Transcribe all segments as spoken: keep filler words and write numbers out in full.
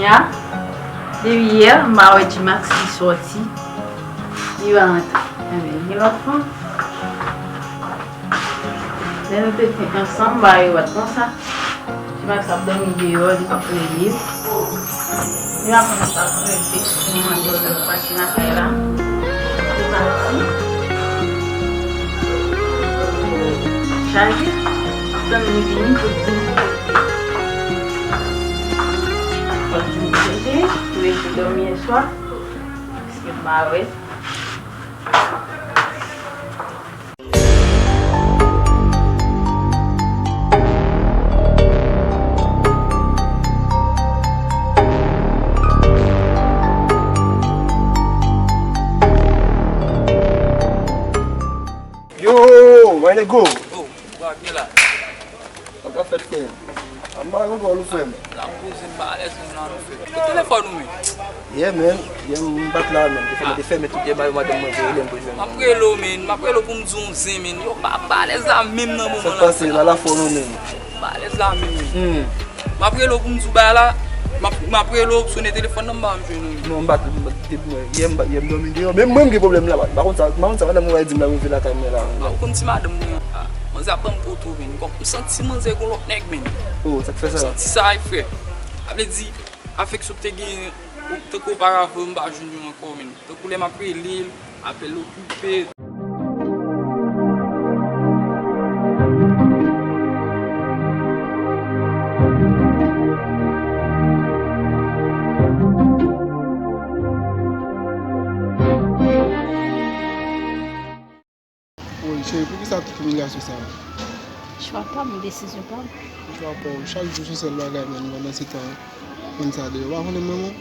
Ya, depi yè, m pa wè G-Max ki sòti, li pa rantre. Enben, gen lòt fanm. Lè nou te fenk ansanm, bagay yo pa t konsa. G-Max ap dòmi deyò, li p ap rele. Li pa konn sa pou rete. Mwen, mwen, mwen, mwen, pati lakay la. Li pati. Chaje. Ap tann li vini pou di m. Fò di m kote, pou rete dòmi yè swa. Paske m pa wè. Yo, my nigga. Yo, bra gen la. Sa k ap fèt, frè? An ba yon gòl ou, frè m. L ap poze m ba alèz menm la, non, frè. Ki telefòn ou, men? Yeah, man. Yeah, m pa t la, man. Te fèmen, te fèmen tout, te ba yo madanm mwen, pou rele m pou jwenn. M ap rele w, men. M ap rele w pou m di w yon zen, men. Yo, m pa, m pa alèz la menm nan moman la. Sa k pase? Ba la fò non, men. M pa alèz la menm, men. Hmm. M ap rele w pou m di w bagay la. M ap, m ap rele w, sone telefòn nan, m pa janm jwenn ou. Non, m pa t, m pa t, depi mwen, yè m pa, yè m dòmi deyò. Menm mwen, m gen pwoblèm la, m pa konn sa, m pa konn sa madanm mwen di m la rive lakay mwen la. M pa konn si madanm mwen, ah, manzè ap ban m poto, men. Kòm m santi manzè gon lòt nèg, men. Oh, sa k fè sa? M santi sa, wi, frè. Sa vle di, afeksyon m te genyen, tankou oparavan, m pa jwenn yo ankò, men. Tankou lè m ap rele l, apèl okipe. Woy, cheri, poukisa tout imilyasyon sa a? Chwa pa m, desizyon pa m. Chwa pa w. Chak jou se sèl bagay, men, pandan se tan, moun sa deyò. Ou pa konnen m renmen w?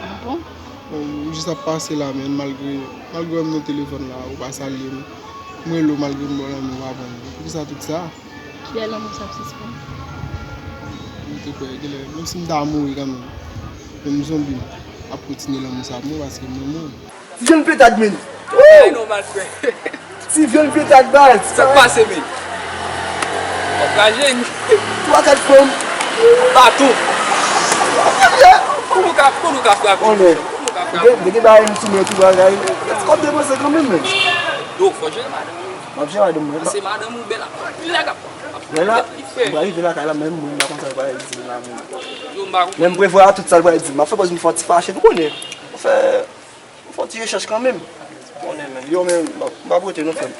Ah bon? Bon, ou jis ap pase la, men, malgre, malgre w wè m nan telefòn la, ou pa salye m. M rele w malgre m bò lanmè, ou pa pran m. Poukisa tout sa? Kilè lanmou sa ap sispann? M te kwè, genlè, menm si m ta mouri kanmenm, menm zonbi, m ap kontinye lanmou sa pou mwen, paske m renmen w. Ti vyann petad, men. Ay, nòmal, frè. Ti vyann petad, baz. Sa k pase, men? W ap raje, men. Twa, kat fanm. Baton. Kote w ka, kote w ka frape? Kote w ka frape? Gen, gen bagay m sou men, tout bagay. Ti kòb depanse kanmenm, men. Yo, fò jere madanm ou. M ap jere madanm mwen. Se madanm ou bèl ap, lè ap, ap, lè la, li fè. M pral rive lakay la, menm mwen, m pa konn sa l pral di m la, menm. Yo, m pa konprann. Men m prevwa tout sa l pral di m. M ap fè pòz m fè yon ti fache, nou konnen. M fè, m fè yon ti rechèch kanmenm. Konnen, men. Yo, men, m ap, m ap rete, non, frè m.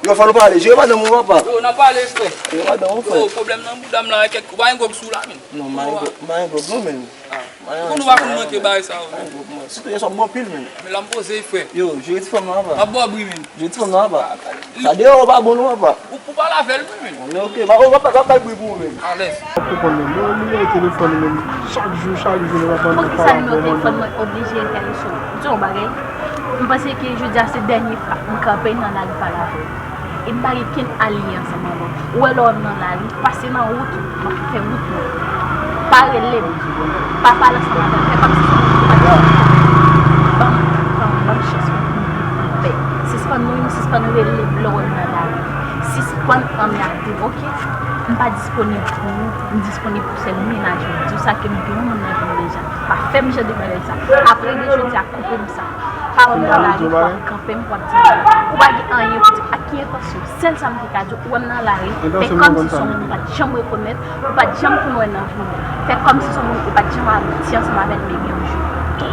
Yo, fò nou pale. Jere madanm ou, papa. Yo, n ap pale, frè. Jere madanm ou, frè. Yo, pwoblèm nan bouda m la, kèk, ou pa gen gwòg sou la, men. Non, m pa gen gwòg, m pa gen gwòg, non, men. Ah. Ou konn ou pa konn manke bagay sa yo, men. Sitou yè swa m bò anpil, men. Men la m poze, frè. Yo, jere ti fanm nan, papa. M ap bò bri, men. Jere ti fanm nan, papa. Sa deyò pa bon, non, papa. Ou, ou pale avè l, wi, men. Men oke, papa, papa, papa, bri pou ou, men. Alèz. Ou konprann, men. Bon, nimewo telefòn, men. Chak jou, chak jou, nou pa konn pale avè moun. Poukisa nimewo telefòn mwen oblije entèreso m? M di yon bagay. M panse ke jodi a se dènye fwa m kanpe nan lari pale avè w. E m pa gen kenn alye ansanm avè w. Ou wè lè w wè m nan lari, pase nan wout ou, m ap fè wout mwen. Pa rele m. Pa pale ansanm avè m. Fè kòmsi se ou ki pa t ban m, ban m, ban m chans pou m viv anpè. Sispann, mwen menm, sispann rele m lè w wè m nan lari. Sispann anmède m, oke? M pa disponib pou ou, m disponib pou sèl mennaj mwen. Di w sa ke m gen yon moun nan vi m deja. Pa fè m jan de bagay sa. Apre de jodi a, koupe m sa. Pa wè m nan lari pou w ap kanpe m, pou w ap di m bagay. Ou pa gen anyen pou di m. Ak ki entansyon? Sèl sa m te ka di w, ou wè m nan lari, fè kòmsi se yon moun ou pa t janm rekonèt, ou pa t janm konn wè nan vi w. Fè kòmsi se yon moun ou pa t janm abitye ansanm avè l, men gen yon jou,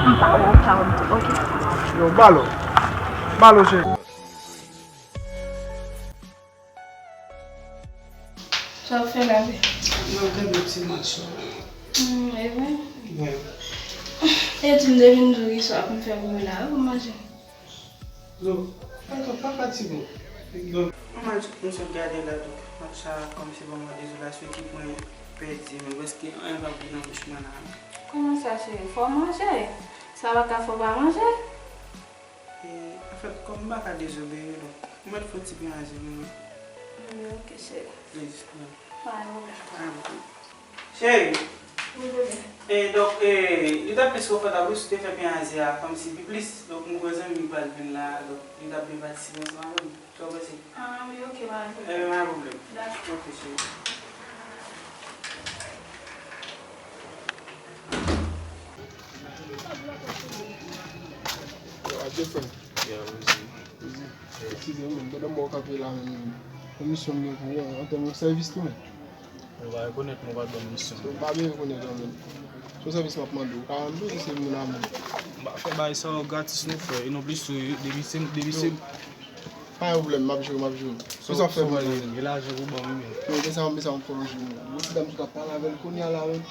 m pa wè w, pa wè m tou, oke? Yo, balo. Balo, cheri. Sa w ap fè la, wi? M ap gade yon ti match la. Hmm, e vre? Wi. E di m depi m di w ki sa w ap fè pou mwen la, wi, pou manje. Donk, pa, pa fatige w. Donk, yon match m sot gade la, donk, match sa kòmsi ban mwen dezolasyon, ekip mwen pèdi, men prèske anyen pa boule nan bouch mwen la. Kòman sa, cheri? Fò w manje. Sa pa ka fè w pa manje. E, anfèt, kòm m pa ka dezobeye, donk, ou mèt fè yon ti piyanje pou mwen. Hmm, ok, cheri. Please, man. Pa gen pwoblèm. Pa gen pwoblèm. Cheri. Wi, bebe. E, donk, e, li t ap plis konfòtab wi si w te fè piyanje a kòmsi pi plis. Donk, m kwè zanmi m pral vin la, donk, li t ap byen patisipe ansanm avè m. Sa w panse? Ah, wi, ok, pa gen pwoblèm. Enben, pa gen pwoblèm. Dakò. Ok, cheri. Lè m wè w kanpe la menm, yon misyon m gen pou ou, an tèm yon sèvis tou menm. Ou pa rekonèt mwen, ou pa t ban m misyon. Ou pa bezwen rekonèt mwen menm. Se yon sèvis m ap mande w, ou ka rann mwen, se moun a moun. M pa fè bagay sa yo gratis non, frè. E non plis tou, depi se, depi se. Pa gen pwoblèm, m ap jere, m ap jere. Pou sa w fè ban li. E lajan pou ban m wi menm. Yo, men sa, men sa m fè yon jou. Yon ti dam sot ap pale avè l kounye a la menm.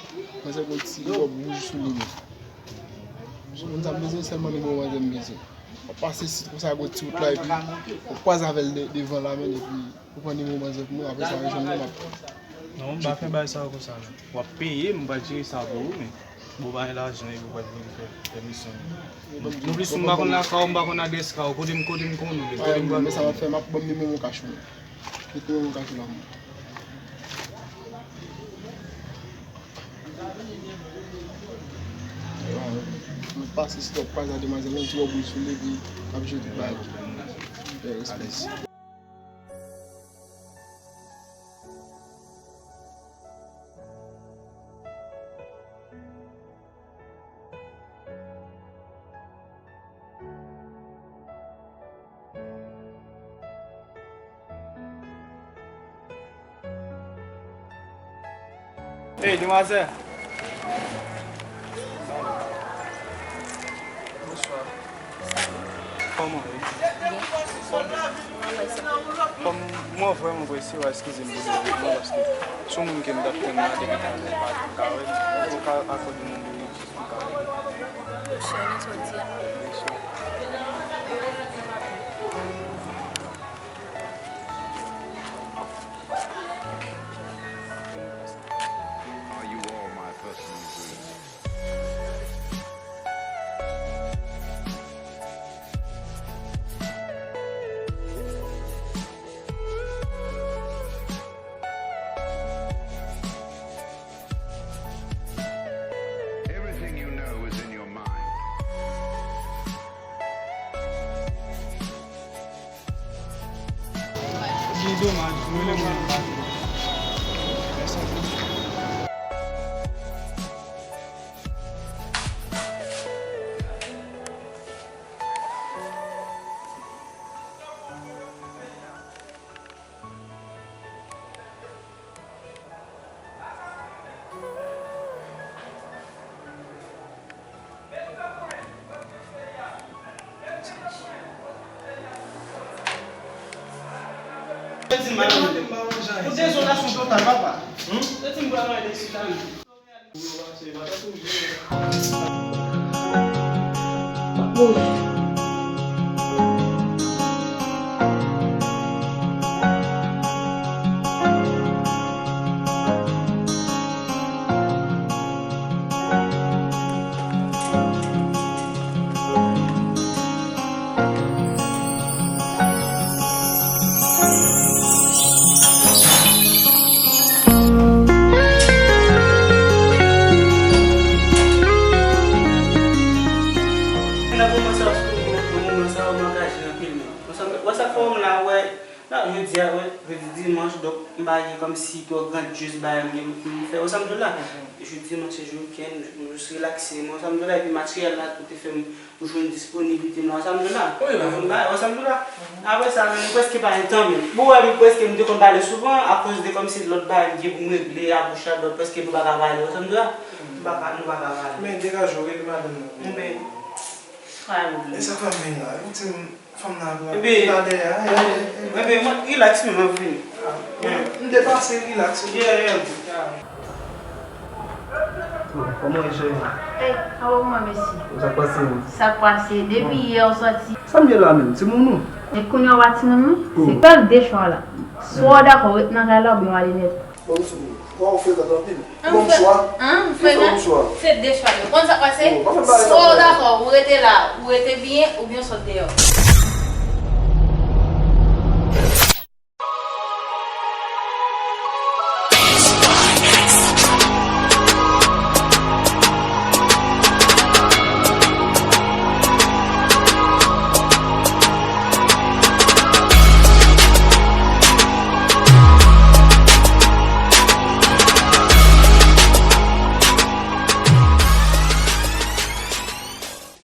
Manzè gon ti wòb wouj sou li menm. Moun sa m bezwen, sèlman nimewo manzè m bezwen. W ap pase sit konsa gwo ti wout la epi w kwaze avè l de- devan la menm epi ou pran nimewo manzè pou mwen, apre sa rejwenn mwen m ap. Non, m pa fè bagay sa yo konsa non. W ap peye m, m pral jere sa pou ou, men bon, pa gen lajan epi w pral vin fè, fè misyon. Non plis m pa konn lakay ou, m pa konn adrès kay ou, kote m, kote m konnen ou, men kote m pral. Men sa m ap fè, m ap ban m nimewo kach mwen. Met nimewo kach ou la pou mwen. Mwen pase sit ap kwaze a demwazèl lan, ti wòb wouj sou li, epi m ap jere tout bagay. Yeah, respect. Hey, demwazèl. Bonswa. Kòman w ye? Kòm mwen vrèman prese, w a eskize m pou deranje w, paske se yon moun ke m t ap tann la depi talè, m pa janm ka wè l. Ou ka akòde m yon minit jis pou m ka wè l? Monchè, nan sa w di a. Are you all my personal dreams? Everything you know is in your mind. Gen domaj, nou rele moun nan pa vini. Mèsi anpil. Ou dezonasyon total, papa. Hmm? Yo di m pou al nan eleksyon. Nan moman sa, sou moman sa, m angaje anpil, men. Wè sa k fè m la, wè, la, jodi a, wè, jodi dimanch, donk, m pa gen kòmsi twò grandyez bagay m gen pou m fè. Wè sa m di w la? Jodi dimanch, se jou weekend, m jis relakse, men wè sa m di w la, epi materyèl la, tou te fè m Ou jwenn disponiblite m la, sa m di w la. Wi, la. Mwen ba, wè sa m di w la. Apre sa, menm, m prèske pa gen tan menm. Bon, wè, m prèske, m te konn pale souvan, akoz de kòmsi lòt bagay m gen pou m regle, a goch, a dwat, prèske nou pa ka pale, wè sa m di w la. M pa ka, nou pa ka pale. Men degaje w, rele madanm nan. Enben, pa gen pwoblèm. E sa k ap vin la? Ou di m fanm nan ap la dèyè a, enben, enben, mwen, rilaks, men m ap vini. Ah, m te pase rilaks, wi. Yeah, yeah. Bon, kòman w ye, cheri? Ey, anwo mwen, mesye. Sa k pase, menm? Sa k pase? Depi yè w sòti. Sa m ye la, menm? Timoun ou? E kounye a w pa timoun, non? Se sèl de chwa la. Swa w dakò ret nan kay la, oubyen w ale nèt. Bon, m sou. Bon, ou frekan anpil. Bon, m frekan. An, m frekan. Se de chwa yo. Konn sa k pase? Swa w dakò, ou rete la, ou rete byen, oubyen w sot deyò.